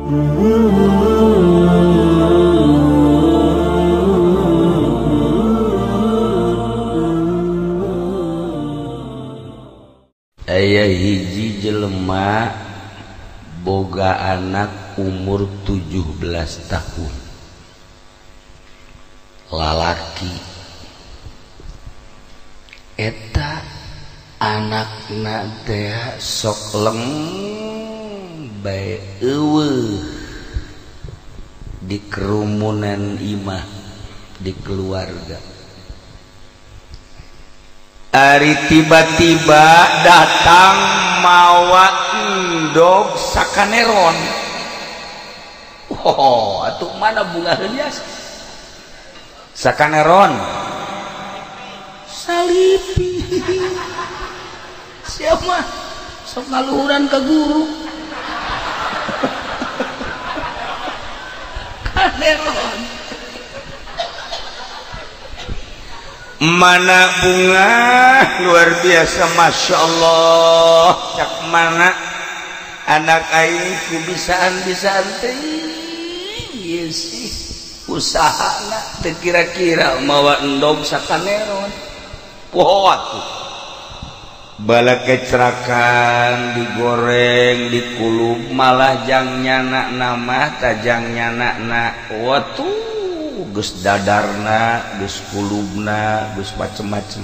Aya hiji jelema boga anak umur 17 tahun, lalaki. Eta anakna teh sok leng bae eueuh di kerumunan imah, di keluarga. Ari tiba-tiba datang mawa endog sakaneron. Oh, atuh mana bunga heulias? Sakaneron. Salipi. Siapa? Sok ngaluhuran ka guru. Kaneron. Mana bunga luar biasa, masya Allah. Cak mana anak aing ku bisaan-bisaan teh ieu sih usahana teu kira-kira mawa endog sakaneron. Poho atuh. Bala kecerakan digoreng dikulub malah jang nyana nama tajang nyana na watuh geus dadarna geus kulubna geus macem-macem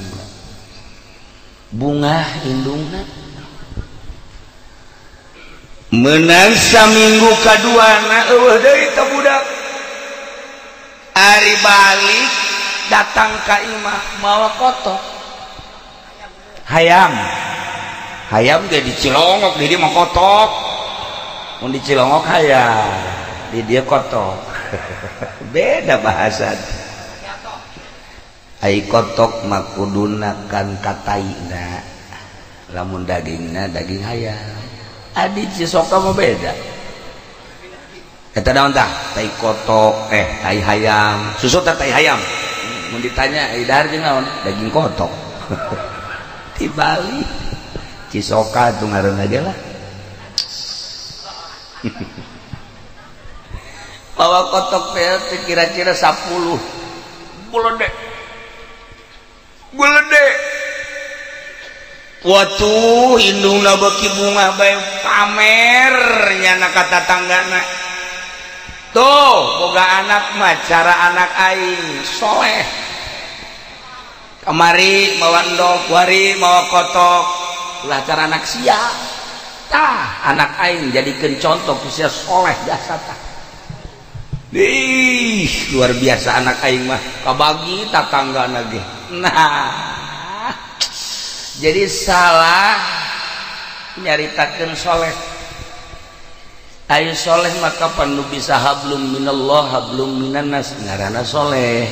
bunga indungna. Menang saminggu kaduana eueuh deui teh budak. Ari balik datang ka imah mawa kotok hayam. Hayam ge dicilongok di dieu mah kotok. Mun dicilongok hayam, di dieu kotok. Beda bahasa. Ai kotok mah kuduna kan kataina, lamun dagingna daging hayam. Adi Cisoka mah beda. Eta naon tah? Tai kotok, tai hayam. Susu teh tai hayam. Mun ditanya ai dahar jeung naon? Daging kotok. Di Bali Cisoka tuh ngaranna ge lah. Bawa kotok teh kira-kira 10. Buledek. Buledek. Watuh indungna beuki bunga bae pamer nyana ka tatanggana. Tuh boga anak mah cara anak aing soleh. Kamari mawa endog, kuari mawa kotok. Ulah cara anak sia. Tah anak aing jadikeun contoh ku sia soleh jasa tah. Ih, luar biasa anak aing mah kabagi tatanggana ge. Nah, jadi salah nyaritakeun soleh. Ayo soleh maka pandu bisa hablum minallah hablum minannas ngaranna soleh.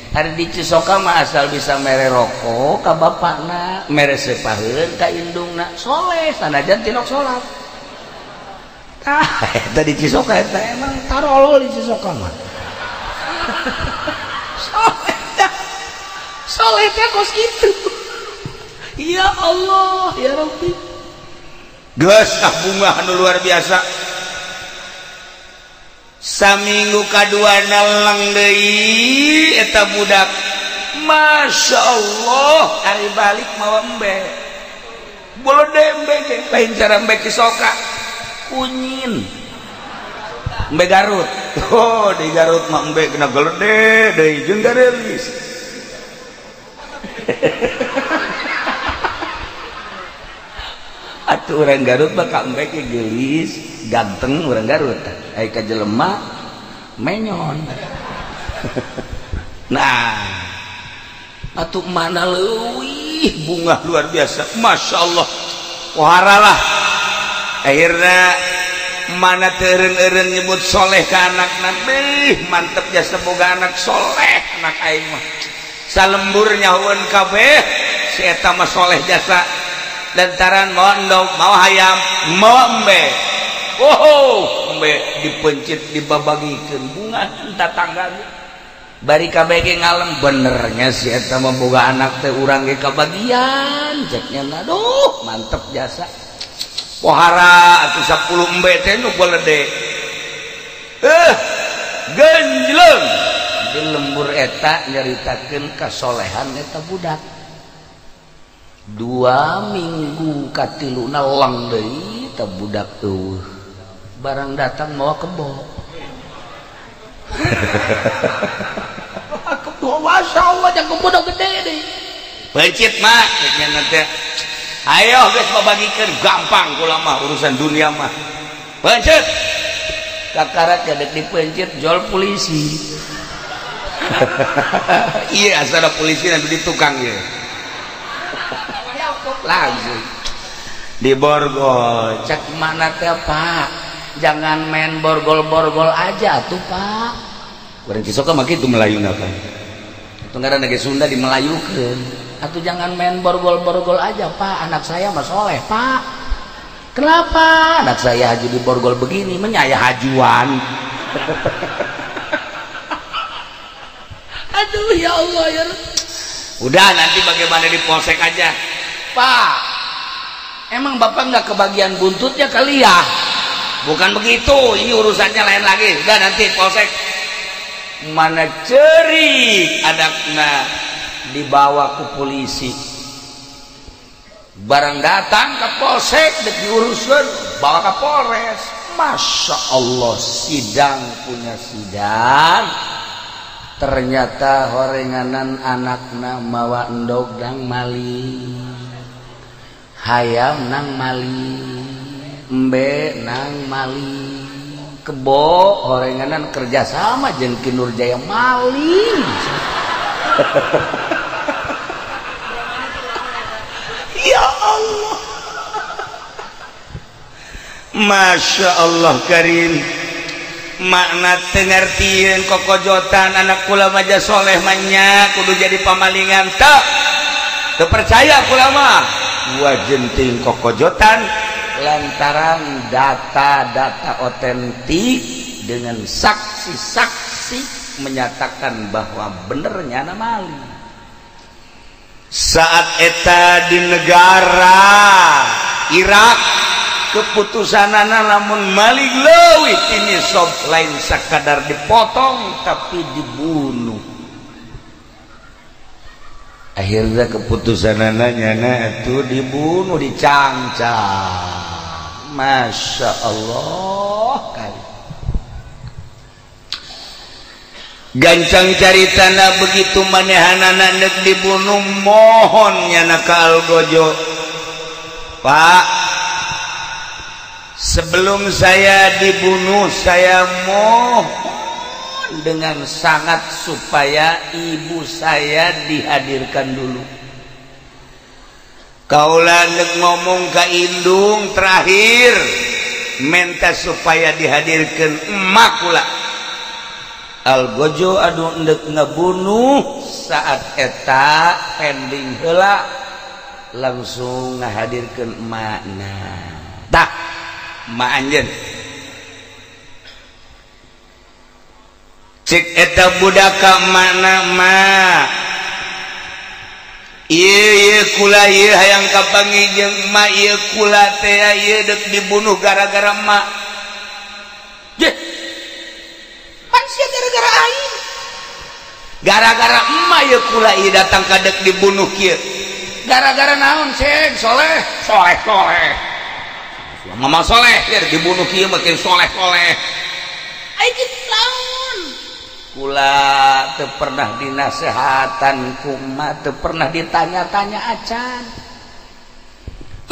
Ari di Cisoka mah asal bisa mere rokok ka bapakna, mere sepaheun ka indungna, soleh sanajan tinok salat. Tah eta di Cisoka eta emang tarolol di Cisoka mah. Soleh teh. Soleh teh kos kitu. Ya Allah, ya Rabbi. Geus ah bunga anu luar biasa. Saminggu kaduana leng deui eta budak. Masya Allah, ari balik mawa embe. Bolode embe ge, lain cara embe Cisoka. Kunyin. Embe Garut. Oh, di Garut mah embe kena gelede deui jeung garelis. Atuh urang Garut mah ka embe ge geulis, ganteng urang Garut. Ai ka jelema menyon. Nah, atuh mana leuwih bunga luar biasa. Masya Allah. Poharalah. Akhirna mana teureun-eureun nyebut soleh ka anakna, beuh mantep jasa boga anak soleh anak aing mah. Salembur nyahoeun kabeh si eta mah soleh jasa. Lantaran mawa endog, mawa hayam, mawa embe. Oh, embe dipencit dibabagikeun bunga tatanggana. Bari kabeh ge ngalem benernya si eta mah boga anak teh urang ge kabagian ceknya. Aduh, mantep jasa. Pohara atuh 10 embe teh nu bolede. Genjleng di lembur eta nyaritakeun kasolehan eta budak. 2 minggu katiluna lang deui eta budak eueuh. Barang datang mawa kebo. Kebo masyaallah jang kebo gede deui. Pencit mah cek teh. Ayo geus babagikeun gampang kula mah urusan dunia mah. Pencit. Kakara cadek dipencit jol polisi. Iya asal ada polisi nanti di tukang ya. Langsung di borgol. Cek mana teh Pak? Jangan main borgol-borgol aja tuh Pak. Urang Cisoka mah kitu Melayuna kan. Itu ngaranna ge Sunda dimelayukeun. Atau jangan main borgol-borgol aja Pak, anak saya mah soleh Pak. Kenapa anak saya haji di borgol begini, menyaya hajuan. Aduh ya Allah ya. Udah nanti bagaimana di polsek aja Pak. Emang bapak nggak kebagian buntutnya kali ya? Bukan begitu, ini urusannya lain lagi. Udah nanti polsek. Mana cerik anaknya dibawa ke polisi. Barang datang ke polsek dek diurusan, bawa ke Polres. Masya Allah, sidang punya sidang. Ternyata horenganan anakna mawa endog nang maling, hayam nang maling, embe nang maling, kebo horenganan kerjasama jeung Ki Nurjaya maling. Ya Allah, Masya Allah karim. Makna tengertieun kokojotan anak kula mah soleh mah kudu jadi pamalingan teu. Teu percaya kula mah. Gua jenting kokojotan lantaran data-data otentik dengan saksi-saksi menyatakan bahwa benernya na maling. Saat eta di negara Irak keputusanana lamun maling leuwih ti sob lain sakadar dipotong tapi dibunuh. Akhirnya keputusanana nyana itu dibunuh, dicangcang. Masya Allah kali. Gancang caritana begitu manehanana nek dibunuh mohon nyana ka Algojo. Pak, sebelum saya dibunuh saya mohon dengan sangat supaya ibu saya dihadirkan dulu. Kaula nek ngomong ka indung terakhir minta supaya dihadirkan emak kula. Algojo aduh ndek ngebunuh saat eta pending heula langsung ngahadirkeun emakna. Tah emak anjeun. Cek eta budak ka emakna, "Mak, ieu ieu kula ieu hayang kapanggih jeung emak ieu kula teh ieu deuk dibunuh gara-gara emak." Jeh. Pan sia gara-gara aing. Gara-gara emak ieu kula ieu datang ka deuk dibunuh kieu. Gara-gara naon ceng? Soleh, soleh, soleh. Mama soleh, biar dibunuh kieu makin soleh-soleh. Aing kitu naon? Kula teu pernah dinasehatan kuma, teu pernah ditanya-tanya acan.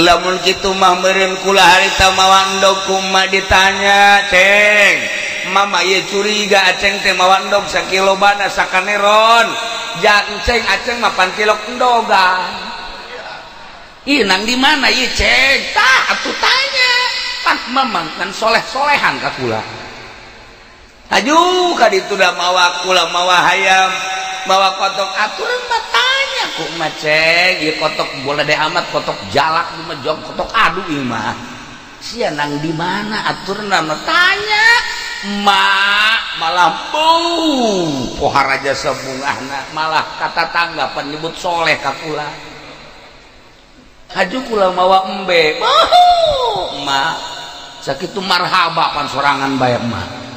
Lamun kitu mah meureun kula harita mawa endog kuma ditanya, "Ceng, mama ieu curiga aceng teh mawa endog sakilobana sakaneron. Ja enceng aceng mah pantilok endogan." Ih, nang di mana ieu ceng? Tah atuh tanya. Pan mamang kan soleh-solehan ka kula. Aduh, ka ditu da mawa kula mawa hayam, mawa kotok aturan mah tanya ku mah ceng, ieu kotok boleh deh amat kotok jalak ieu mah jong kotok adu ieu mah. Sia nang di mana aturan mah tanya. Mak malah bau poharaja sebungahna malah kata tangga penyebut soleh ka kula. Haju kula mawa embe. Mak sakitu marhaba pan sorangan bae mah.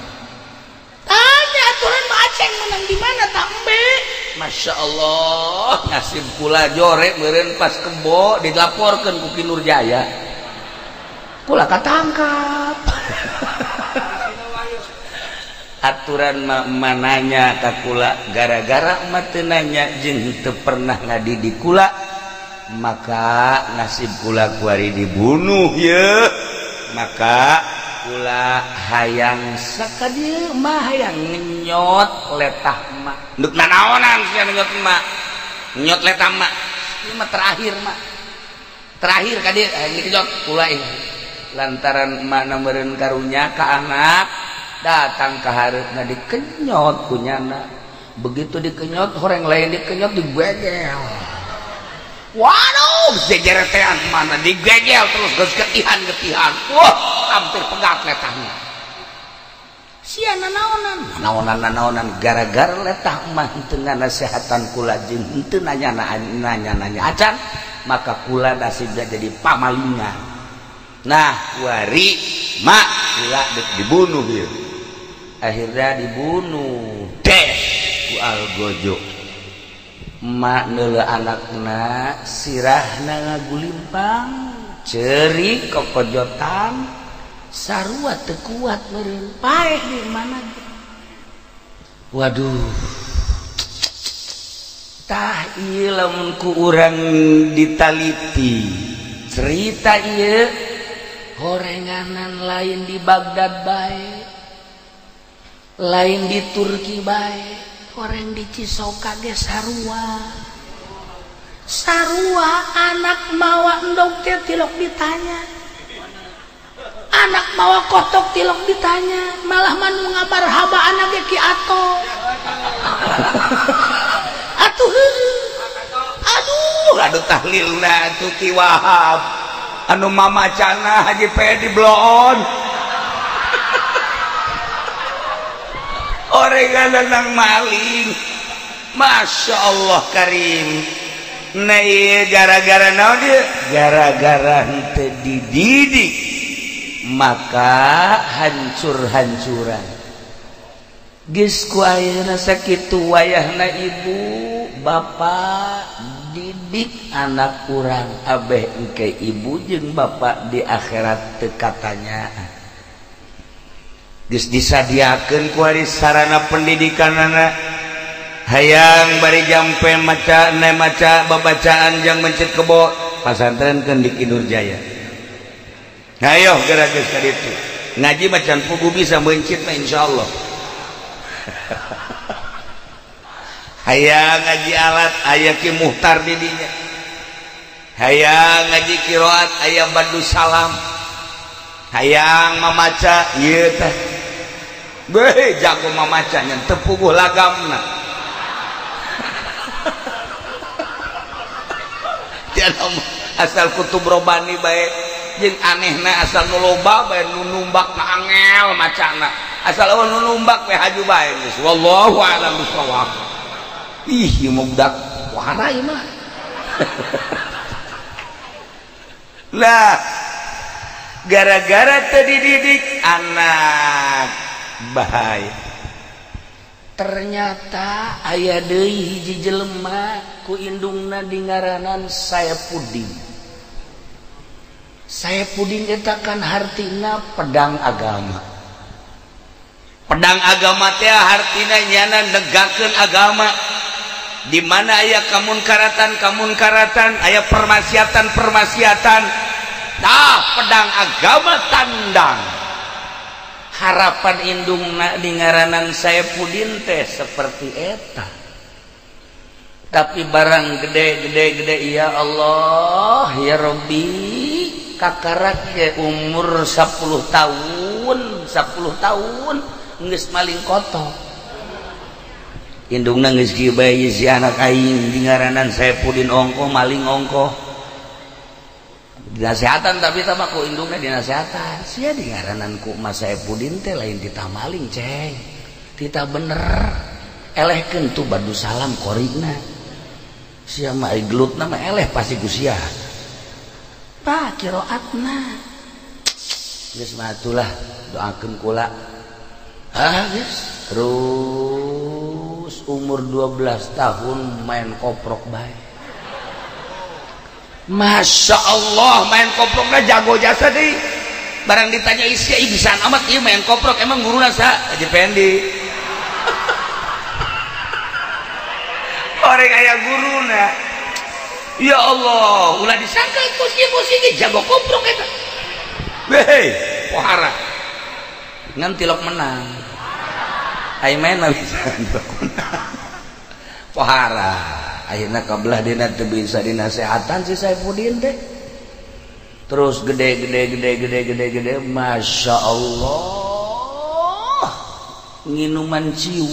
Masya Allah nasib kula jore meureun pas kebo dilaporkeun ku Ki Nurjaya kula katangkap. Aturan mananya ka kula gara-gara emak teu nanya jeung teu pernah ngadidik kula maka nasib kula kuari dibunuh ye. Maka kula hayang sakadieu mah hayang ngenyot letah emak nduk nanaonan sia ngenyot emak ngenyot letah emak ieu mah terakhir mak terakhir ka dieu hayang dikenyot kula ieu lantaran emak meureun karunya ka anak datang ke hareup dikenyot kunyana begitu dikenyot horeng lain dikenyot digegel waduh jejeretean mana digegel terus geus getihan-getihan wah hampir pegat letahnya sia nanaonan nanaonan gara-gara letah mah teu ngasehatan kula jeung henteu nanya-nanya acan maka kula nasibna jadi pamalingan. Nah wari mak kula dibunuh ieu akhirnya dibunuh deh ku Algojo. Mak neuleuh anakna sirahna ngagulimpang ceurik kokojotan sarua teu kuat meureun paeh di mana ge. Waduh tah ieu lamun ku urang ditaliti cerita ieu horenganan lain di Baghdad bae lain di Turki bae orang di Cisoka ge sarua sarua anak mawa endog teh tilok ditanya anak mawa kotok tilok ditanya malah manu ngamarhaba anak ge Ki Ato atuh aduh aduh tahlilna atuh Ki Wahab anu mamacana Haji Pedi bloon orenganan nang maling. Masya Allah karim. Nah gara-gara naon dia gara-gara henteu dididik maka hancur-hancuran geus ku ayeuna sakitu wayahna ibu bapak didik anak urang abeh engke ibu jeung bapak di akhirat teu katanya. Geus disadiakeun ku ari sarana pendidikanana hayang bari jampe maca ne maca babacaan jang mencit kebo pasantrenkeun di Ki Nurjaya. Hayo geura geus ka ditu ngaji macan pugu bisa mencit mah insyaallah. Hayang ngaji alat aya Ki Muhtar di dinya hayang ngaji qiraat aya Badu Salam hayang mamaca ieu teh beuh jago mamaca nya teu puguh lagamna. Asal kutub robani bae jeung anehna asal nu loba bae nu numbak na angel macana asal eueuh nu numbak we haju bae geus wallahu a'lam bissawab. Ih ieu mah budak warai mah. Lah gara-gara teu dididik anak bahaya. Ternyata aya deui hiji jelema ku indungna dingaranan Saepudin. Saepudin eta kan hartina pedang agama. Pedang agama teh hartina nyana negakeun agama. Di mana aya kamunkaratan-kamunkaratan, aya permaksiatan-permaksiatan. Tah pedang agama tandang. Harapan indungna dingaranan Saepudin teh seperti eta. Tapi barang gede-gede-gede ya Allah ya Rabbi kakarak ge umur 10 tahun 10 tahun geus maling kotok. Indungna geus kieu bae si anak aing dingaranan Saepudin ongkoh maling ongkoh. Dinasehatan tapi tama ku indungna dinasehatan sia dingaranan ku Mas Saepudin teh lain titah maling ceng titah bener elehkeun tu Badu Salam korigna sia mah gelutna mah eleh pasti ku sia tah qiraatna geus mah atulah doakeun kula ah geus terus Umur 12 tahun main koprok bae. Masya Allah main koproknya jago jasa deh. Barang ditanya isi bisa amat ieu main koprok emang guruna sa Haji Pendi. Orang aya guruna. Ya Allah, ulah disangka kos ieu jago koprok eta. Hei, pohara. Ngan tilok menang. Ai main mah bisa tilok menang. Pohara. Akhirna kabelah dina teu bisa dinasehatan si Saipudin teh. Terus gede gede gede gede gede gede, Masya Allah, nginuman ciu.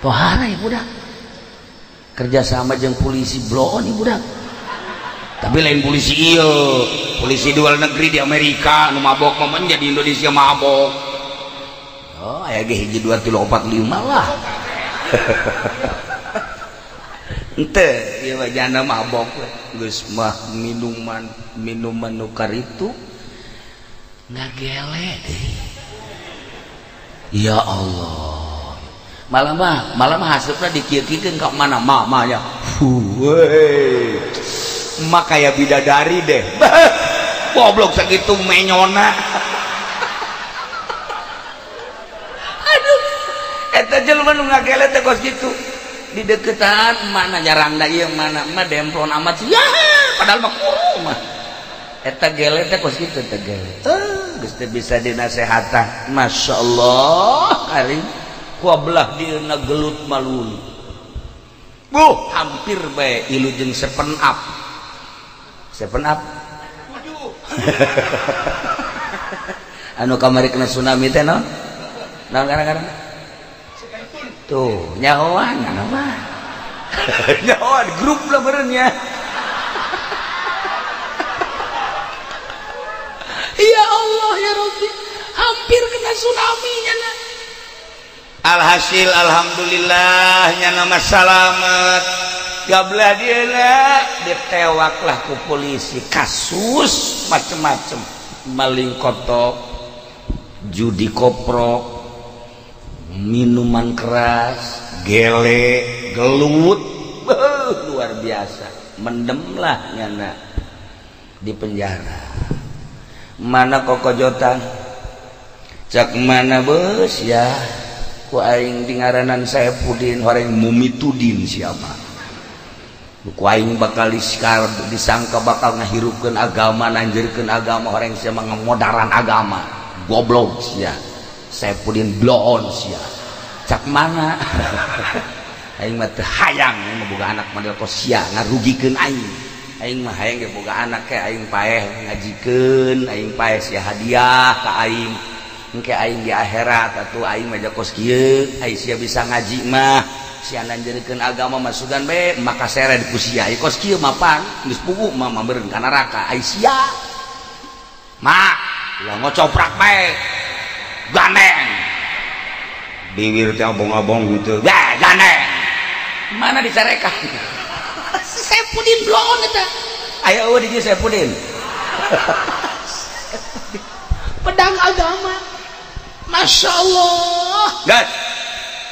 Pohara ya budak. Kerja sama jeung polisi bloon ieu budak. Tapi lain polisi ieu, polisi luar negeri di Amerika nu mabok mah jadi Indonesia mabok. Oh, aya ge 1 2 3 4 5 lah. Ente ieu mah janda mabok geus mah minuman minuman nu karitu ngagele deui. Ya Allah. Malah mah hasupna dikieu-kieukeun ka mana mah nya. Hueuy. Mah kaya bidadari deh. Goblok sakitu menyona. Aduh. Eta jelema nu ngagele teh kos kitu. Di deketan mana jarang da ieu mana mah demplon amat sih. Ya, padahal mah kuru mah. Eta gele teh kos kitu teh gele. Geus teu bisa dinasehatan. Masyaallah, karing kuabelah dieuna gelut malulu. Buh, hampir bae ilu jeung 7 up. 7 up. 7. Anu kamari kena tsunami teh naon? Naon gara-gara? Tuh, nyahoan apa? Nyahoan grup lah benernya. Ya Allah ya Rabbi, hampir kena tsunami nyana. Alhasil alhamdulillah nyana mah salamet. Gablah dieuna ditewaklah ku polisi kasus macem-macem, maling kotok, judi koprok, minuman keras, gele, gelut, luar biasa. Mendemlah nyana di penjara. Mana kokojotan? Cak mana bos ya? Ku aing di ngaranan Saipudin, horeng mumitudin siapa? Ku aing bakal diskar, disangka bakal ngahirupkeun agama, nanjirkeun agama, horeng sia ngemodaran agama. Goblok sia. Saipudin bloon sia. Cak mana? Aing mah teu hayang aing mah boga anak model kos sia ngarugikeun aing. Aing mah hayang ge boga anak ke aing paeh ngajikeun, aing paeh sia hadiah ka aing. Engke aing di akhirat atuh aing mah kos kieu, ai sia bisa ngaji mah, sia nanjeurkeun agama mah sugan bae maka seret ku sia. Ai kos kieu mah pan geus puguh mah meureun ka neraka. Ai sia mah ulah ngocoprak bae. Gandeng bibir teh abong-abong gitu. Ya, gandeng. Mana dicarekan? Saipudin bloon eta. Aya eueuh di dieu Saipudin. Pedang agama. Masya Allah. Gas.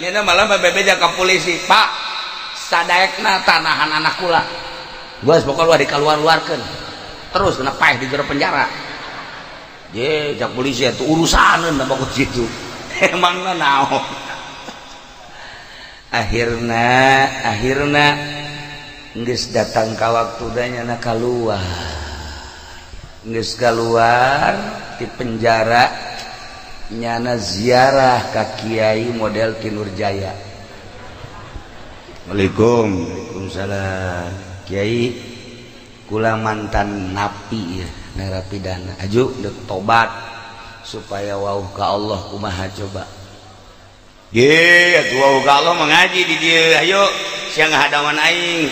Nyana malah bebeja ka polisi, "Pak, sadaekna tanahan anak kula." Geus pokok luar dikaluar-luarkeun. Terus kena paeh di jero penjara. Je, jak polisi itu urusaneun da bagus gitu. Emangna naon? Akhirna geus datang ka waktuna nyana kaluar. Geus kaluar ti penjara nyana ziarah ka kiai model Ki Nurjaya. Waalaikum, waalaikumsalam. Kiai kula mantan napi ya, narapidana. Aju deuk tobat supaya wauh ka Allah kumaha coba. Ye, atuh wauh ka Allah mengaji di dieu. Ayo sia ngahadaman aing.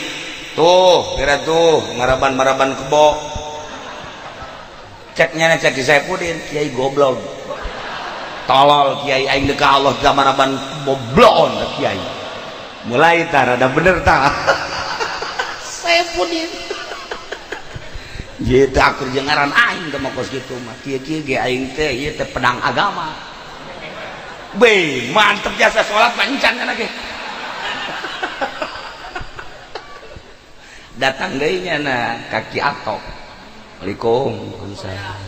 Tuh, kira tuh maraban-maraban kebo. Cek nyana cek Saipudin, kiai goblok. Tolol kiai aing deuk ka Allah da maraban bobloon kiai. Mulai tah rada bener tah. Saipudin. Ye teh akur jeung ngaran aing teh mah kos kitu mah. Kieu-kieu ge aing teh ieu teh pedang agama. Be, mantep jasa sholat pancan kan ge. Datang deui nyana ka Ki Ato. Assalamualaikum. Waalaikumsalam.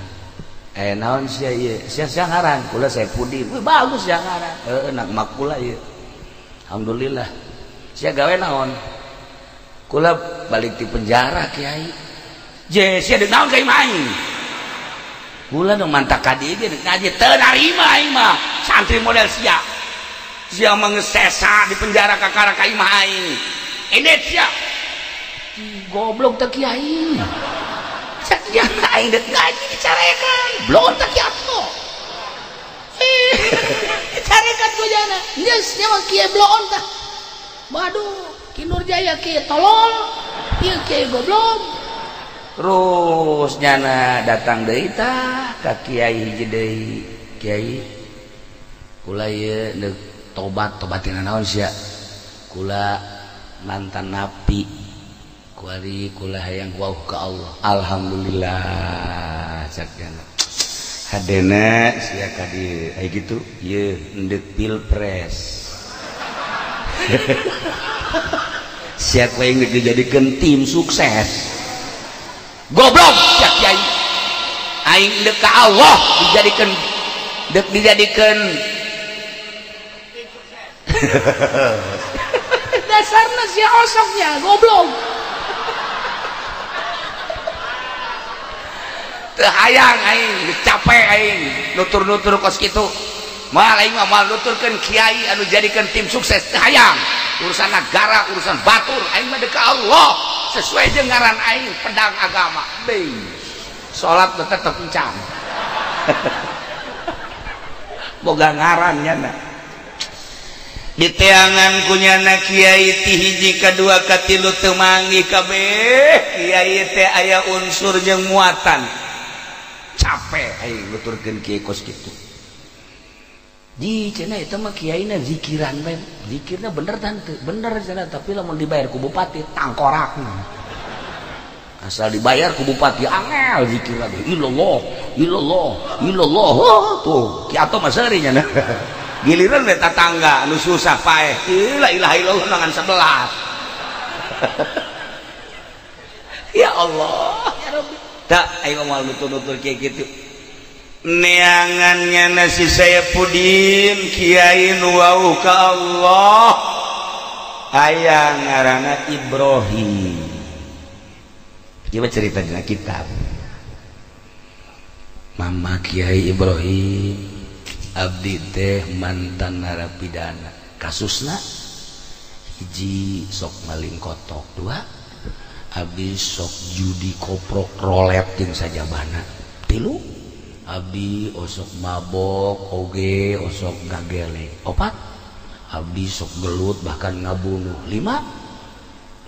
Naon sia ieu? Sia sia ngaran? Kula Saepudin. Wih bagus sia ngaran. Heeh, nak mak kula ieu. Alhamdulillah. Sia gawe naon? Kula balik ti penjara kiai. Je sia deuk naon ka imah aing? Kula nu mantak ka dieu ge deuk ngaji teu narima aing mah. Santri model sia. Sia mah geus sesa di penjara kakara ka imah aing. Edet sia. Goblok teh kiai. Sakian aing deuk ngaji dicarekan. Blon teh kiai atuh. Dicarekan ku jana. Geus nya mah kiai bloon tah. Waduh, Ki Nurjaya kiai tolol, ieu kiai goblok. Terus nyana datang deui tah ka kiai hiji deui. Kiai kula ieu deuk tobat, tobatina naon sia? Kula mantan napi. Kuari kula hayang wauh ka Allah. Alhamdulillah cak jana. Hadena sia ka dieu. Ai kitu ieu endek pilpres. Sia ku aing dijadikeun tim sukses. Goblok cak kiai. Aing deuk ka Allah dijadikeun deuk dijadikeun tim sukses. Dasarna sia osoknya goblok. Teu hayang aing, capek aing nutur-nutur kos kitu. Moal aing mah moal nuturkeun kiai anu jadikeun tim sukses teu hayang. Urusan negara, urusan batur, aing mah deuk ka Allah sesuai jeung ngaran aing pedang agama. Bei. Salat tetep encan. Boga ngaran nyana. Diteangan ku nyana kiai ti hiji ka dua ka tilu teu manggih kabeh. Kiai teh aya unsur jeung muatan. Capek aing nuturkeun kiai kos kitu. Di cenah eta mah kiaina zikiran bae. Zikirna bener tante, bener cenah tapi lamun dibayar ku bupati tangkorakna. Asal dibayar ku bupati angel zikir lagi. Illallah, illallah, illallah. Oh, tuh Ki Ato mah seuri nya. Giliran we tatangga anu susah paeh. La ilaha illallah nangan 11. Ya Allah, ya Rabbi. Tak aing moal nutur-nutur kieu kitu. Neangannya nasi Saepudin kiai nu wauh ka Allah aya ngaranna Ibrahim. Ieu cerita dina kitab. Mama Kiai Ibrahim abdi teh mantan narapidana. Kasusna hiji sok maling kotok, dua abdi sok judi koprok rolet jeung sajabana, tilu abdi osok mabok oge osok gagele, opat abdi sok gelut bahkan ngabunuh, lima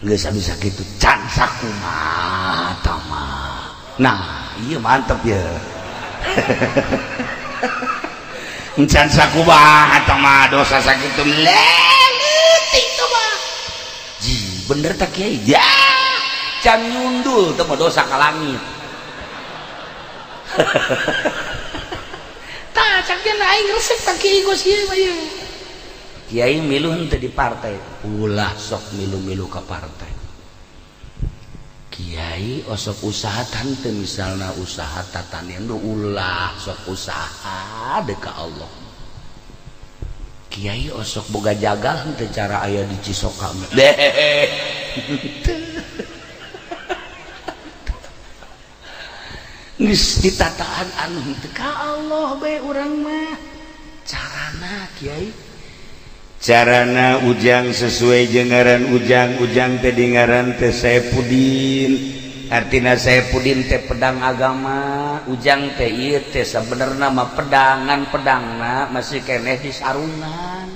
geus bisa kitu can sakumaha mah. Nah ieu mantep ya. Can sakumaha mah dosa sakitu leutik teh mah. Ji bener tak kiai? Ya can nyundul teh mah dosa ka langit. Tah cak nya aing resep ka kiai geus ieu mah ieu. Kiai milu henteu di partai, ulah sok milu-milu ka partai. Kiai osok usaha tante misalna usaha tatanian du ulah sok usaha deuk ka Allah. Kiai osok boga jagal henteu cara aya di Cisoka. Deh. Geus ditataan anu henteu ka Allah bae urang mah. Carana kiai carana ujang sesuai jeung ngaran ujang, ujang teh di ngaran teh Saepudin. Artina Saepudin teh pedang agama, ujang teh ieu teh sabenerna mah pedangan pedangna masih keneh di sarungan.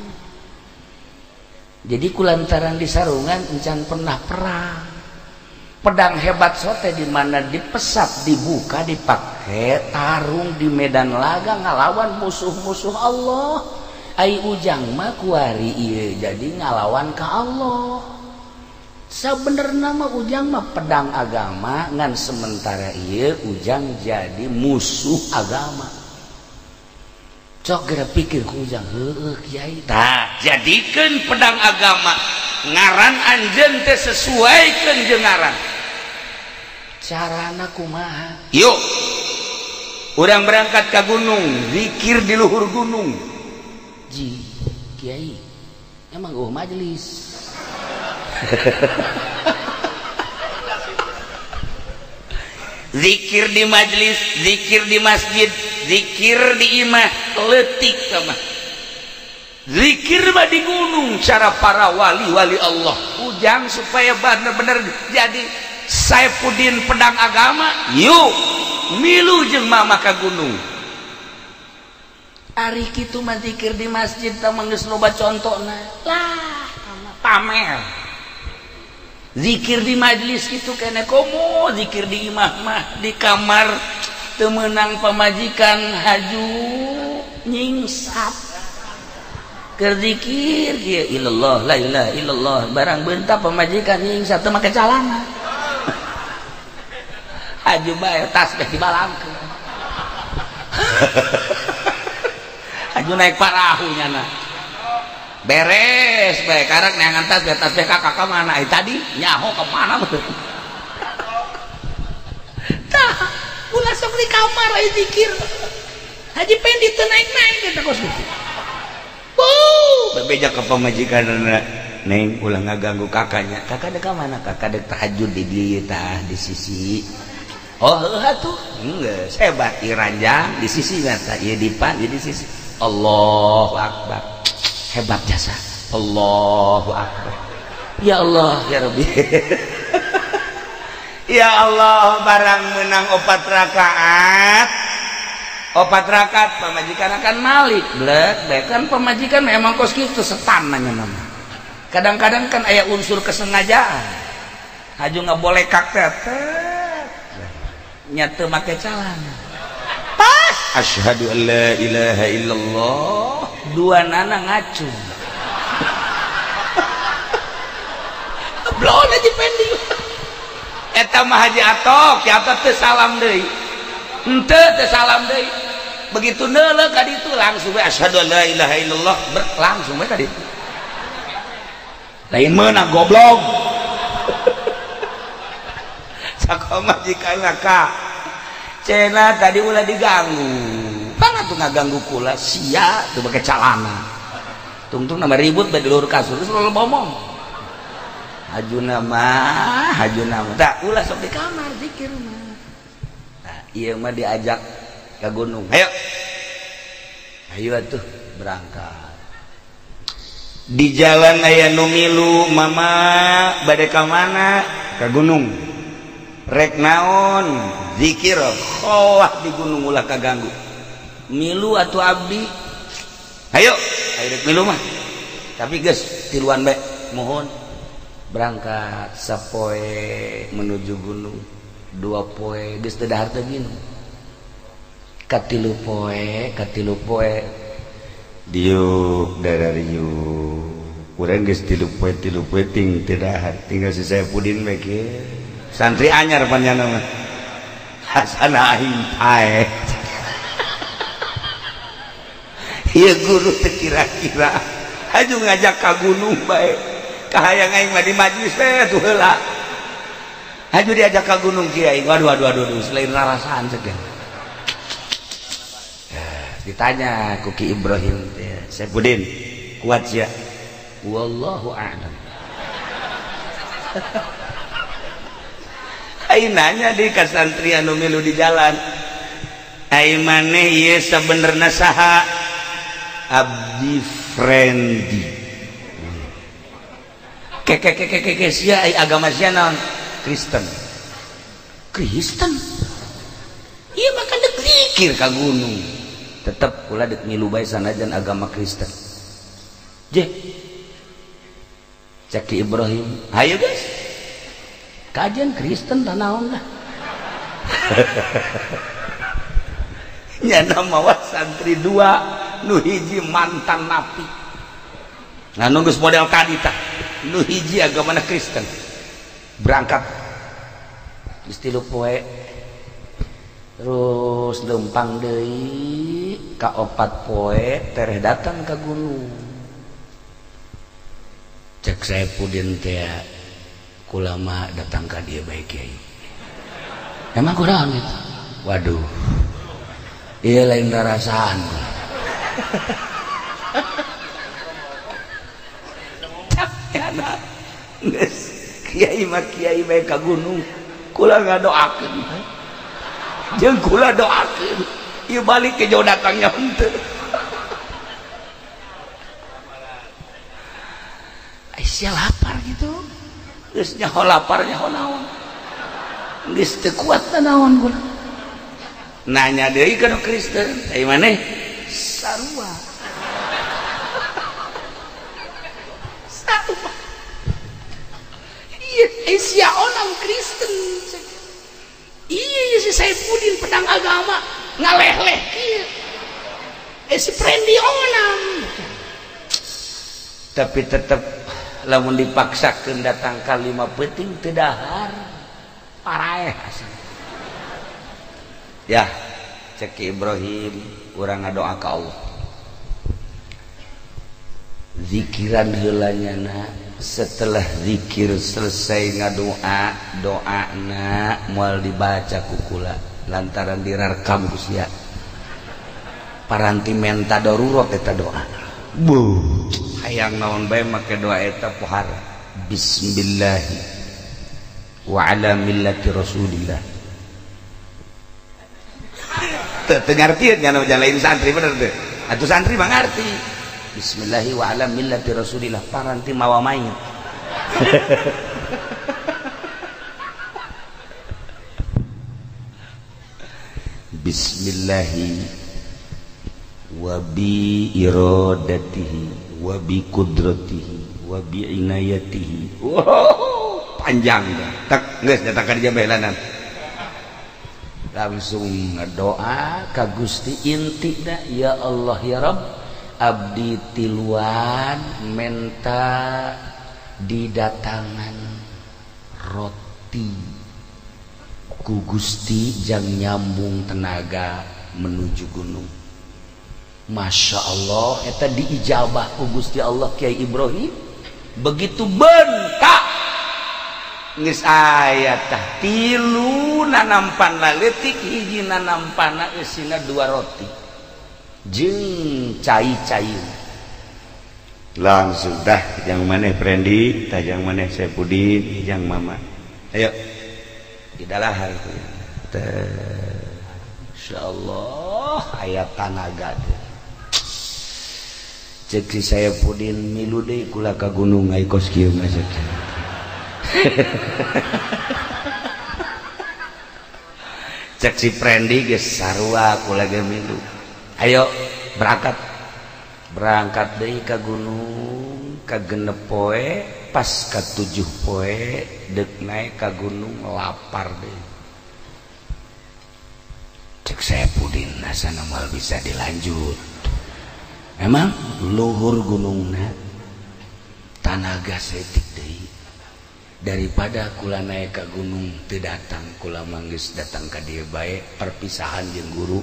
Jadi kulantaran di sarungan encan pernah perang. Pedang hebat sote di mana dipesap, dibuka, dipake tarung di medan laga ngalawan musuh-musuh Allah. Ai ujang mah kuari ieu jadi ngalawan ka Allah. Sabenerna mah ujang mah pedang agama ngan sementara ieu ujang jadi musuh agama. Cok geura pikir ku Ujang, heueuh kiai. Tah, jadikeun pedang agama. Ngaran anjeun teh sesuaikeun jeung ngaran. Carana kumaha? Yuk. Urang berangkat ka gunung, zikir di luhur gunung. Ji, kiai. Emang eueuh majelis. Zikir di majelis, zikir di masjid, zikir di imah, leutik sama. Zikir mah di gunung cara para wali-wali Allah. Ujang supaya bener-bener jadi Saifuddin pedang agama, yuk milu jeung mama ka gunung. Ari kitu mah zikir di masjid tah mah geus loba contona. Lah, pamer. Zikir di majelis gitu kene komo zikir di imah mah di kamar teu meunang pamajikan haju nyingsap keur zikir kieu ilallah la ilaha illallah barang beunta pamajikan nyingsap teu make calana haju bae tas beh dibalangkeun haju naik parahu nyana beres bae karak neangan tas beh kakak ka mana tadi nyaho ka mana tah ulah sok di kamar aya zikir Haji Pendi teu naik-naik eta kos kitu. Wuh, bebeja ka pamajikanna neng ulah ngaganggu kakaknya. Kakak dek ka mana? Kakak dek tahajud di dieu tah di sisi. Oh heuh atuh. Geus hebat ieu ranjang di sisi tah ieu dipan ieu di sisi. Allahu akbar. Hebat jasa. Allahu akbar. Ya Allah ya Rabbi. Ya Allah barang menang 4 rakaat. 4 rakaat pamajikan akan malik. Blek, blek kan pamajikan memang kos kitu setan nanya nama. Kadang-kadang kan aya unsur kesengajaan. Haju ngabolekak teh. Nya teu make calana. Pas asyhadu an la ilaha illallah. Dua nana ngacung. Blon aja Pendi. Eta mah Haji Atok, ya teu salam deui. Henteu teu salam deui. Begitu neuleuh ka ditu langsung we asyhadu an la ilaha illallah, langsung we ka ditu. Lain meunang goblok. Sakomajikan ka. Cenah tadi ulah diganggu. Mana tuh ngaganggu kula sia tuh pakai calana. Tungtung nama ribut bae di luhur kasur terus lo ngomong. Hajuna mah, hajuna mah. Tak ulah sok di kamar zikir mah. Nah, ieu mah diajak ke gunung. Ayo. Ayo atuh berangkat. Di jalan aya nu milu, mama bade ka mana? Ka gunung. Rek naon? Zikir kholah di gunung ulah kaganggu. Milu atuh abdi. Ayo, ayo rek milu mah. Tapi geus tiluan bae, mohon. Berangkat sapoe menuju gunung, 2 poe geus teu dahar teu minum. Katilu poe diuk darariuk. Urang geus 3 poe ting teu dahar, tinggal si Saifuddin bae kieu. Santri anyar panjana mah. Hasana aing pae. Ieu guru teu kira-kira haju ngajak ka gunung bae. Kahayang aing mah di majlis teh tuh heula. Haju diajak ka gunung kiai. Waduh waduh waduh selain rarasaan cek. Ditanya ku Ki Ibrahim teh, Saifuddin kuat sia. Wallahu a'lam. Aing nanya di ka santri anu milu di jalan. Ai maneh ieu sabenerna saha? Abdi Frendi. Keke sia agama sia naon? Kristen. Kristen. Ieu mah kan dek zikir ka gunung. Tetep kula dek milu bae sanajan agama Kristen. Je. Cek Ki Ibrahim, hayu guys. Kajian Kristen tah naon lah. Nyana mawa santri 2 nu hiji mantan napi. Nah nu geus model tadi tah. Nu hiji agamana Kristen. Berangkat geus 3 poe. Terus lempang deui ka 4 poe tereh datang ka gunung. Cek Saepudin teh kulama datang ka dieu bae kiai. Emang kunaon gitu? Waduh. Ieu lain rarasaan. Geus kiai mah kiai bae ka gunung. Kula ngadoakeun. Jeung kula doakeun. Ieu balik ke jauh datangnya henteu. Aisyah lapar gitu. Geus nyaho lapar nyaho naon. Geus teu kuat naon kula. Nanya deui ka nu Kristen, ai maneh sarua. Sarua. Ieu Aisyah onam Kristen. Iya si Saepudin pedang agama ngaleh-leh kieu. Si Prendi onam. Tapi tetep lamun dipaksakeun datang ka 5 peuting teu dahar. Paraeh asal. Ya, cek Ibrahim urang ngadoa ka Allah. Zikiran heula nyana, setelah zikir selesai ngadoa, doana moal dibaca ku kula lantaran dirarkam ku sia. Paranti menta darurat eta doa. Buh, hayang naon bae make doa eta pohara. Bismillahi wa ala millati Rasulillah. Teu ngarti nya lain santri bener teu. Atuh santri mah ngarti. Bismillahi wa ala millati Rasulillah paranti mawa mayit. Bismillahi wa bi iradatihi wa bi qudratihi wa bi inayatihi. Wow, panjang dah. Tak geus datang ka dieu bae. Langsung ngadoa ka Gusti intina, ya Allah ya Rabb, abdi tiluan menta didatangan roti ku Gusti jang nyambung tenaga menuju gunung. Masya Allah, eta diijabah ku Gusti Allah Kiai Ibrahim. Begitu bentak geus aya tah tilu nanampan leutik hiji nanampana eusina 2 roti jeung cai-cai. Langsung dah jang maneh Prendi, tah jang maneh Saepudin, jang mama. Ayo didalahar teh. Insyaallah aya tanaga teh. Cek si Saepudin milu deui kula ka gunung ai kos kieu mah cek. Cek si Prendi geus sarua kula ge milu. Ayo berangkat. Berangkat deui ka gunung ka 6 poe, pas ka 7 poe deuk naik ka gunung lapar deui. Cek Saepudin asana moal bisa dilanjut. Emang luhur gunungna tanaga setik deui. Daripada kula naik ka gunung teu datang, kula manggis datang ka dieu bae perpisahan jeung guru.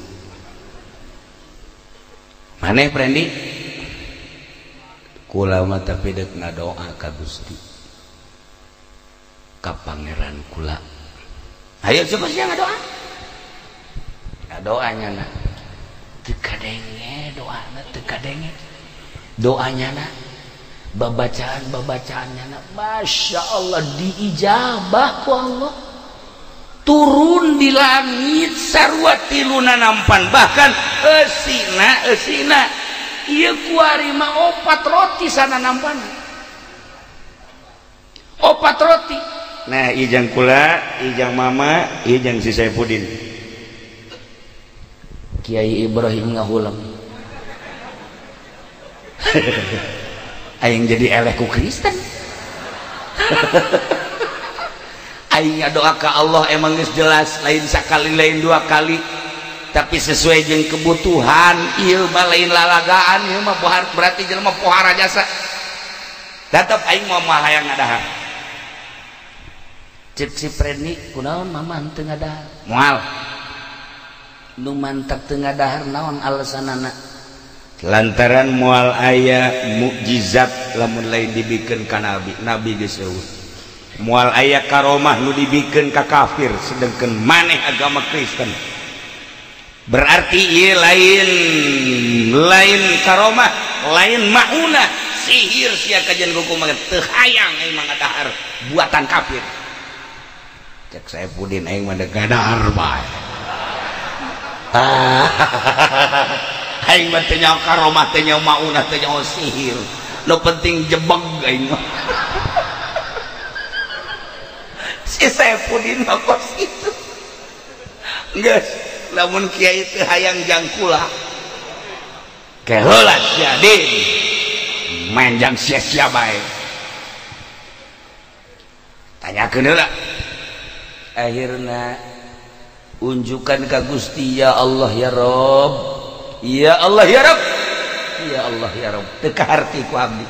Maneh Prendi? Kula mah tapi deuk ngadoa ka Gusti. Ka pangeran kula. Ayo coba sia ngadoa. Ngadoa nyana. Teu kadenge doana, teu kadenge. Doa nyana. Babacaan-babacaannya Masya Allah diijabah ku Allah. Turun di langit sarua tilu nanampan, bahkan eusina eusina ieu kuari mah 4 roti sana nampan. 4 roti. Nah, ijang kula, ijang mama, ijang si Saepudin. Kiai Ibrahim ngahulam. Aing jadi eleh ku Kristen. Aing doa ka Allah emang geus jelas lain sakali lain 2 kali, tapi sesuai jeung kebutuhan. Ieu mah lain lalagaan, ieu mah pohar, berarti jelema pohara jasa. Tetep aing moal hayang ngadahar. Cek si Preni kunaon mama henteu ngadahar? Moal. Nu mantak teu ngadahar naon alasanana? Lantaran moal aya mukjizat lamun lain dibikeun ka nabi, nabi geus eueuh. Moal aya karomah nu dibikeun ka kafir sedengkeun maneh agama Kristen. Berarti ieu lain karomah, lain maunah, sihir sia kajian kumaha teu hayang aing mah ngadahar buatan kafir. Cek Saepudin aing mah ngadahar bae. Aing mah teu nyaho karomah, teu nyaho maunah, teu nyaho sihir. Nu penting jebeg aing mah. Si Saepudin mah kos kitu. Geus lamun kiai teu hayang jangkula keheula sia din main jang sia-sia bae. Tanyakeun heula. Akhirna unjukan ka Gusti, ya Allah ya Rob, ya Allah ya Rob, ya Allah ya Rob, teu kaharti ku abdi.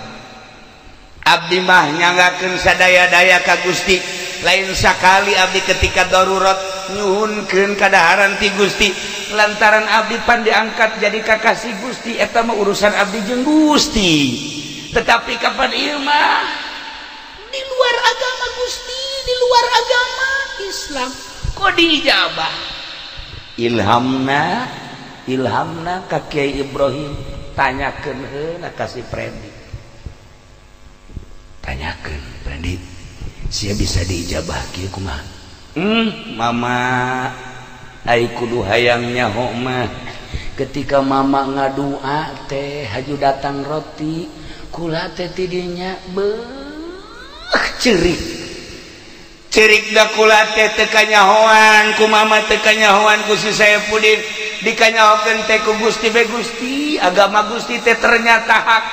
Abdi mah nyanggakeun sadaya-daya ka Gusti. Lain sakali abdi ketika darurat nyuhunkeun kadaharan ti Gusti, lantaran abdi pan diangkat jadi kakasih Gusti, eta mah urusan abdi jeung Gusti. Tetapi kapan ieu mah di luar agama Gusti, di luar agama Islam, kok diijabah? Ilhamna, ilhamna ka Kiai Ibrahim, tanyakeun heula ka si Prendi. Tanyakeun Prendi, sia bisa diijabah kieu kumaha? Mama ai kudu hayang nyaho mah. Ketika mama ngadua teh haju datang roti, kula teh tidinya beuh ceurik. Ceurik da kula teh teu kanyahoan ku mama, teu kanyahoan ku si Saepudin, dikanyahokeun teh ku Gusti be Gusti, agama Gusti teh ternyata hak,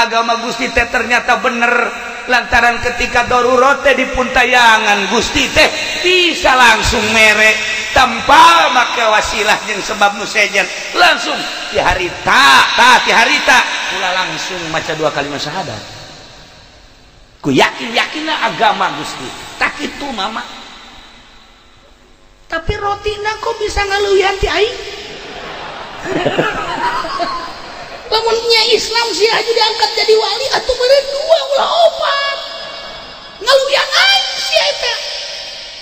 agama Gusti teh ternyata bener. Lantaran ketika darurat teh dipuntayangan Gusti teh bisa langsung mere tanpa make wasilah jeung sebab nu sejen, langsung ti harita tah ti harita kula langsung maca dua kalimat syahadat. Ku yakin-yakinna agama Gusti tak kitu mama. Tapi rotina kok bisa ngaleuwihan ti aing? Lamun nya Islam sih aja diangkat jadi wali atuh meureun dua ulah opat. Ngaluwihan aing sia eta.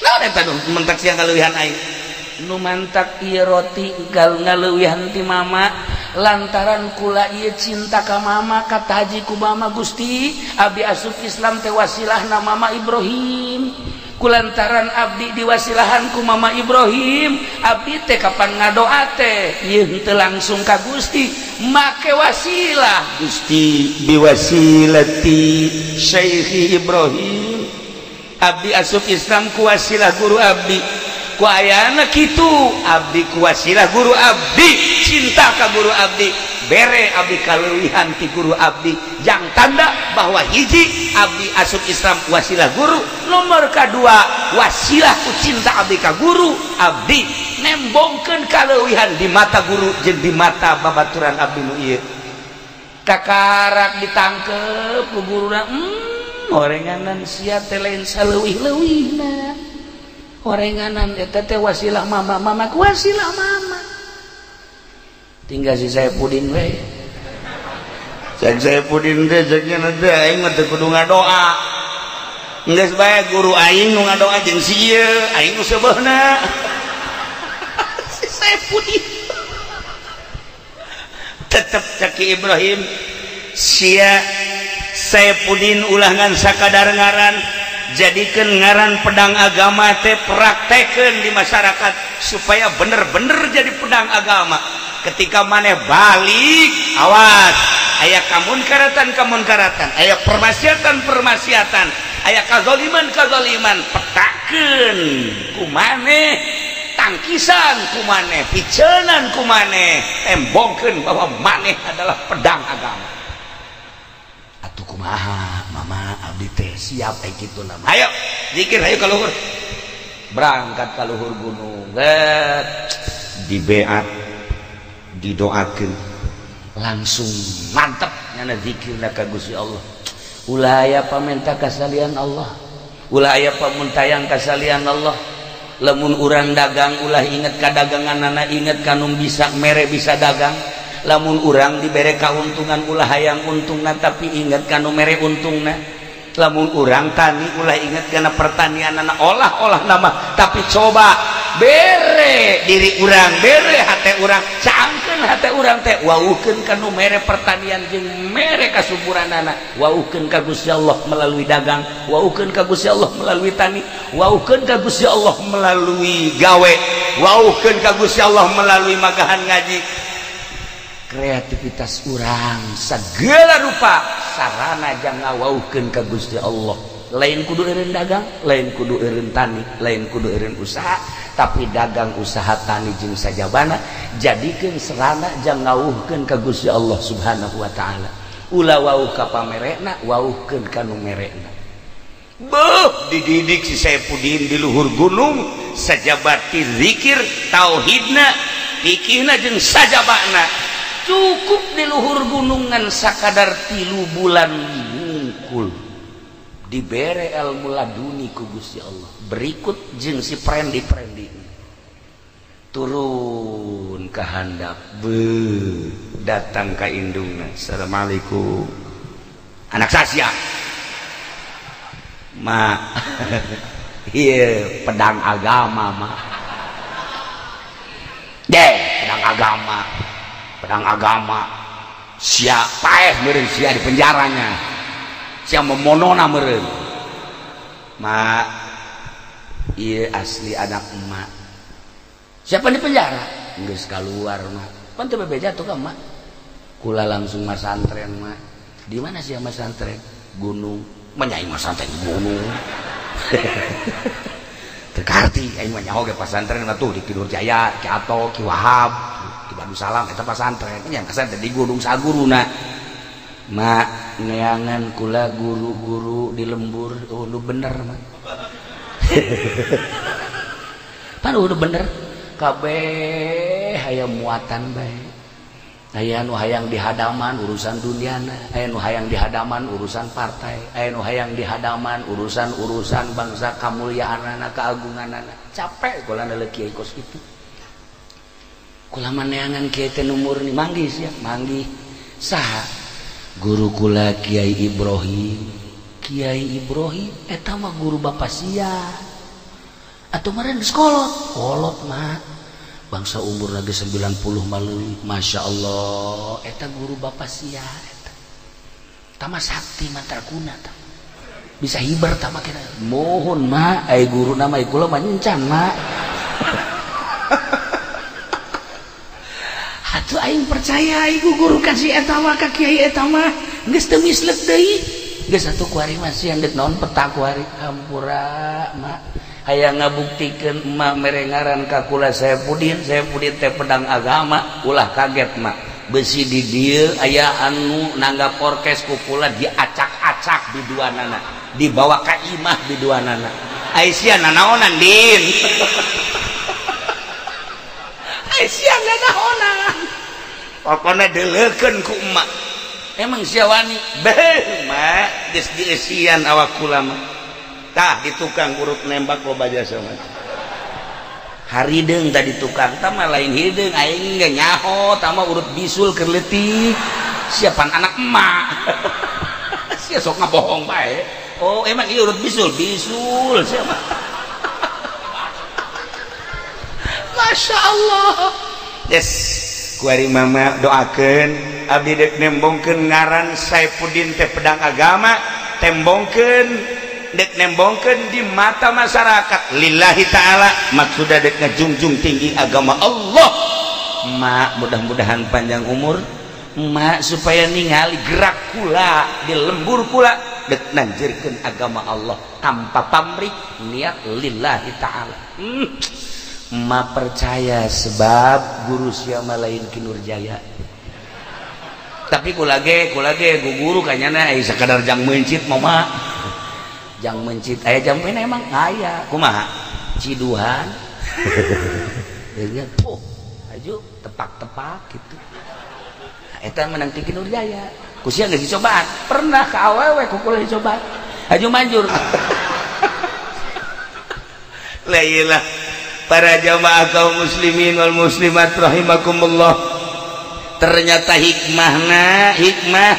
Naon eta nu mentak sia ngaluwihan aing? Nu mantak ieu roti gal ngaluwihan ti mama lantaran kula ieu cinta ka mama, kata haji ku mama Gusti, abdi asup Islam teh wasilahna mama Ibrahim. Kulantaran abdi diwasilahan ku mama Ibrahim, abdi teh kapan ngadoa teh ieu henteu langsung ka Gusti, make wasilah Gusti biwasilati Syekh Ibrahim. Abdi asup Islam ku wasilah guru abdi, ku ayana kitu abdi ku wasilah guru abdi, cinta ka guru abdi, bere abdi kaleuwihan ti guru abdi, jang tanda bahwa hiji abdi asup Islam wasilah guru, nomor kedua wasilah ku cinta abdi ka guru abdi nembongkeun kaleuwihan di mata guru jeung di mata babaturan abdi nu ieu. Kakarak ditangkep ku guruna, orenganan sia teh lain saleuwih-leuwihna. Orenganan eta teh wasilah mama, mama ku wasilah mama. Tinggal si Saepudin we. Cek Saepudin teh ceknya teh aing mah teu kudu ngadoa. Geus bae guru aing nu ngadoa jeung si ieu, aing nu seubeuhna. Si Saepudin. Tetep cek Ki Ibrahim sia Saepudin ulah ngan sakadar ngaran, jadikeun ngaran pedang agama teh praktekeun di masyarakat supaya bener-bener jadi pedang agama. Ketika maneh balik, awas aya kamunkaratan-kamunkaratan, aya permaksiatan-permaksiatan, aya kazaliman-kazaliman, petakeun ku maneh, tangkisan ku maneh, picenan ku maneh, tembongkeun bahwa maneh adalah pedang agama. Atuh kumaha mama abdi teh siap aya kitu nama. Ayo zikir, ayo ka luhur. Berangkat ka luhur gunung, dibeat, didoakeun, langsung mantep nyana zikirna ka Gusti Allah. Ulah aya pamenta kasalian Allah, ulah aya pamuntayang kasalian Allah. Lamun urang dagang ulah inget ka daganganana, inget ka nu bisa mere bisa dagang. Lamun urang dibere kauntungan ulah hayang untungna, tapi inget ka nu mere untungna. Lamun urang tani ulah inget kana pertanianana, olah-olah nama, tapi coba bere diri urang, bere hate urang, caangkeun hate urang teh wauhkeun ka nu mere pertanian jeung mere kasuburanana, wauhkeun ka Gusti Allah melalui dagang, wauhkeun ka Gusti Allah melalui tani, wauhkeun ka Gusti Allah melalui gawe, wauhkeun ka Gusti Allah melalui magahan ngaji. Kreativitas urang segala rupa sarana jang ngawauhkeun ka Gusti Allah. Lain kudu eureun dagang, lain kudu eureun tani, lain kudu eureun usaha, tapi dagang usaha tani jeung sajabana jadikeun sarana jang ngawuhkeun ka Gusti Allah Subhanahu wa taala. Ulah wauh ka pamerekna, wauhkeun ka nu merekna. Beuh, dididik si Saepudin di luhur gunung sajabati zikir tauhidna, fikihna jeung sajabana. Cukup di luhur gunungan sakadar 3 bulan mungkul dibere ilmu laduni ku Gusti Allah. Berikut jeung si prendi-prendi turun ke handap, datang ka indungna. Assalamualaikum anak sasia ma. Ieu pedang agama ma. Deh, pedang agama, pedang agama. Sia paeh meureun sia di penjaranya, sia memonona meureun. Ma, ieu asli anak emak. Siapa di penjara? Geus kaluar ma. Pan teu bebeja tuh ka emak. Kula langsung masantren ma. Di mana sia masantren? Gunung. Menyai masantren gunung. Teu karti aing mah nyaho ge pasantren mah tuh di Ki Nurjaya, Ki Ato, Ki Wahab, di Salam eta pasantren yang pesantren di Gunung Saguruna. Mak neangan kula guru-guru di lembur, oh lu bener mak. Pan udah bener kabeh hayang muatan bae. Aya nu hayang dihadaman urusan duniana, aya nu hayang dihadaman urusan partai, aya nu hayang dihadaman urusan-urusan bangsa kamulyaanana, keagunganana. Capek kula kiai kos kitu. Kula maneangan kiai teh nu murni manggih sia, manggih. Saha? Guru kula Kiai Ibrahim. Kiai Ibrahim eta mah guru bapa sia. Atuh meureun geus kolot, kolot mah. Bangsa umur lagi 90 maleuwih, Masya Allah, eta guru bapa sia eta. Tama sakti mantraguna tah. Bisa hiber tama kena. Mohon ma, ai guru nama kula mah encan ma. Atuh aing percaya iku guru ka si eta mah ka kiai eta mah geus teu mislek deui. Geus atuh kuari mah sia deuk naon peta kuari hampura ma. Hayang ngabuktikeun emak mere ngaran ka kula Saepudin, Saepudin teh pedang agama, ulah kaget mak. Besi di dieu aya anu nanggap orkes ku kula diacak-acak di duanana, dibawa ka imah di duanana. Ai sia nanaonan din. Ai sia nanaonan. Pokona deuleukeun ku emak. Emang sia wani? Beuh mak, geus dieusian awak kula mah. Tah di tukang urut nembak loba jasa mah. Harideung tadi tukang tah mah lain hideung aing ge nyaho tah mah urut bisul keur leutik. Siapan anak emak. Sia sok ngabohong bae. Oh emang ieu urut bisul, bisul sia mah. Masya Allah. Yes, kuari mama doakeun abdi deuk nembongkeun ngaran Saepudin teh pedang agama, tembongkeun dek nembongkeun di mata masyarakat lillahi ta'ala, maksudna dek ngajungjung tinggi agama Allah. Mak mudah-mudahan panjang umur mak supaya ningali gerak kula di lembur kula dek nanjirkeun agama Allah tanpa pamrih, niat lillahi ta'ala. Mak percaya sebab guru sia mah lain Ki Nurjaya. Tapi kula ge guru kanyana ai sakadar jang meuncit mama. Jang mencit aya jam pena emang aya kumaha ciduhan oh aju tepak-tepak gitu eta menang ti Ki Nurjaya ku sia geus dicobaan pernah ka awewe ku kula dicobaan aju manjur. La ilah Para jamaah kaum muslimin wal muslimat rahimakumullah, ternyata hikmahna hikmah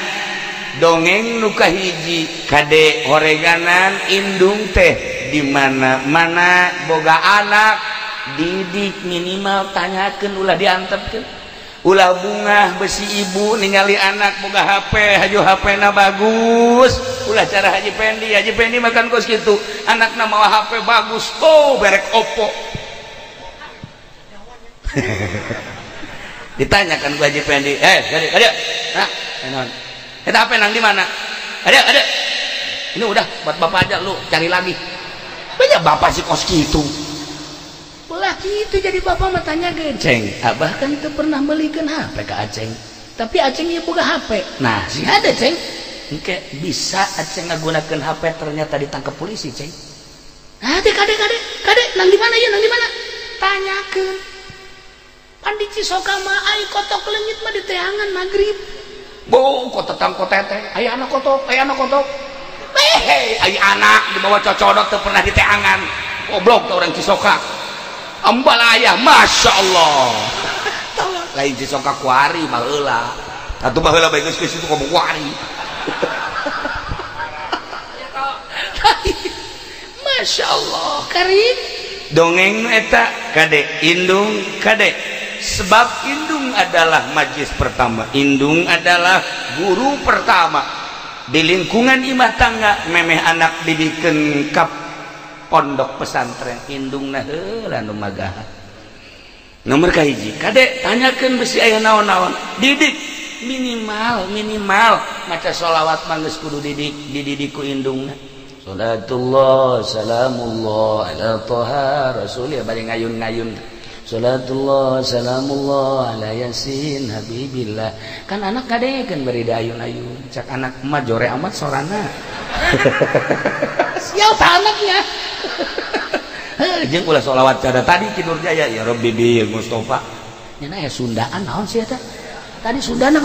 dongeng nu kahiji kade horeganan indung teh di mana-mana boga anak didik minimal tanyakeun ulah diantepkeun, ulah bungah besi ibu ningali anak boga HP haju HP na bagus, ulah cara Haji Pendi. Haji Pendi makan kos kitu, anakna mawa HP bagus, oh berek Oppo. Ditanyakan ku Haji Pendi, kade kade, nah naon eta HP nang di mana? Ada ada, ini udah buat bapak aja, lu cari lagi. Banyak bapak sih kos kitu. Ulah gitu jadi bapak mah tanya ke Ceng, abah kan itu pernah belikan HP ke Aceng, tapi Aceng ieu boga HP. Nah sih ada Ceng, engke bisa Aceng ngagunakeun HP ternyata ditangkap polisi Ceng. Ah kade kade kade nang di mana ya, nang di mana? Tanyakeun. Pan di Cisoka mah ai kotok leungit mah diteangan magrib. Bo kotetang kotete, aya anak kotok, aya anak kotok. Hehe, ai anak dibawa cocodot teu pernah diteangan. Goblok teh orang Cisoka. Ambal ayah, masya Allah. Lain Cisoka kuari baheula. Atuh baheula bae geus geus itu ngomong kuari. Masya Allah, karim. Dongeng eta kade indung kade. Sebab indung adalah majlis pertama, indung adalah guru pertama di lingkungan imah tangga. Memeh anak didiken kap pondok pesantren indungna heula nu magahan. Nomor kahiji kade tanyakeun besi aya naon-naon, didik minimal minimal maca sholawat mah geus kudu didik, dididik ku indungna. Salatullah salamullah ala toha rasulillah bari ngayun-ngayun. Salatullah salamullah ala yasin habibillah. Kan anak kadekeun bari diayun-ayun, cak anak mah jore amat sorana. Sial ta anaknya. Jeung ulah sholawat cada tadi Ki Nurjaya ya Rabbi bil Mustafa. Nya aya Sundaan naon sih eta? Tadi Sundaan.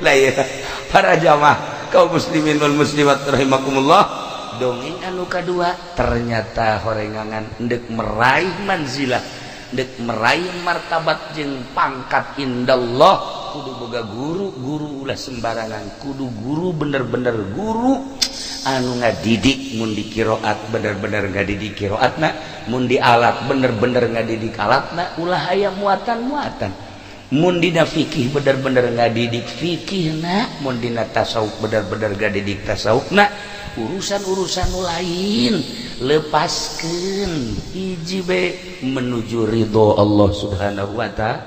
Lah ya para jamaah kaum muslimin wal muslimat rahimakumullah. Dongeng anu kadua ternyata horengangan ndek meraih manzilah, ndek meraih martabat jeung pangkat indallah kudu boga guru, guru ulah sembarangan, kudu guru bener-bener guru anu ngadidik mun di qiraat bener-bener ngadidik qiraatna, mun di alat bener-bener ngadidik alatna, ulah aya muatan-muatan. Mun dina fikih bener-bener ngadidik fikihna, mun dina tasawuf bener-bener ngadidik tasawufna. Urusan-urusan lain lepaskeun hiji be menuju ridho Allah Subhanahu wa ta'ala.